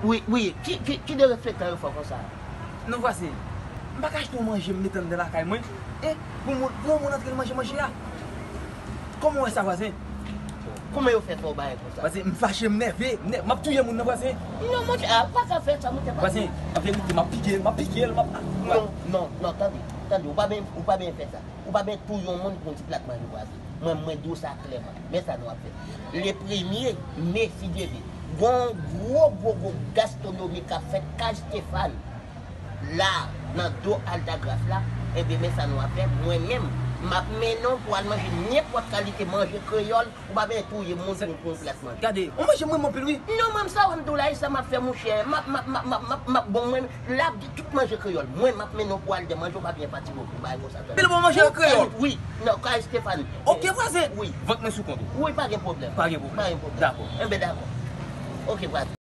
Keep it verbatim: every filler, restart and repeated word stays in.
Wi, wi, ki, ki, ki de reflektan yo fè konsa? Non, vwazen, m pa ka achte yon manje m mete anndan lakay mwen, e pou moun, pou yon moun antre l manje manje a. Kòman w wè sa, vwazen? Kòman yo fè fè w bagay konsa? Vwazen, m fache, m nève, m nè-, m ap touye moun nan, vwazen. Non, monchè, a, ou pa ka fè sa, monchè, pa. Vwazen, an verite, m ap pike l, m ap pike l, m ap. Non, non, non, tande, tande, ou pa ben, ou pa ben fè sa. Ou pa ben touye yon moun pou yon ti plat manje, vwazen. Mwen, mwen di w sa klèman. Men sa nou ap fè. Le premye me, si Dye vle, gon gwo, gwo, gwo gastwonomi k ap fèt kay Stefan. La, nan do Altagrace la, enben, men sa nou ap fè. Mwen menm, m ap mennen w pou al manje nenpòt kalite manje kreyòl. Ou pa ben touye moun pou, pou yon plat manje. Gade, ou manje mwen anpil, wi. Non, mwen, m sa w m di w la, e sa m ap fè, monchè. M ap, m ap, m ap, m ap, m ap, m ap, bon, mwen, la, tout manje kreyòl. Mwen, m ap mennen w pou al de manje, ou pa byen fatige w pou bagay konsa. Pil bon manje kreyòl. Wi, nan kay Stefan. Ok, vwazen. Wi. Vant mwen sou kont ou. Wi, pa gen pwoblèm. Pa gen pwoblèm. Pa gen pwoblèm. Dakò. Enben, dakò. Ok, vwazen.